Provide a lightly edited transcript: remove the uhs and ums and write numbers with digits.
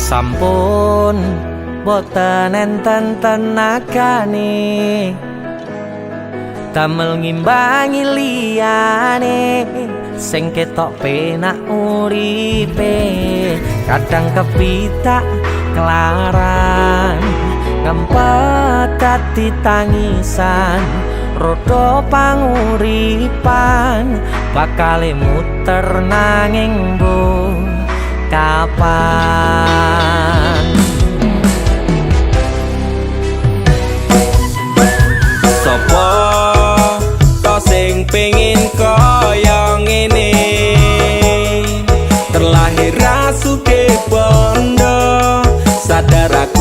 Sampun boten enten tenagane damel ngimbangi liyane sing ketok penak uripe, kadang kepitak kelaran ngempet dadi tangisan. Roda panguripan bakale muter, nanging mbuh kapan. Sopo to sing pengin kaya ngene, terlahir ra sugih bondo, sadar aku.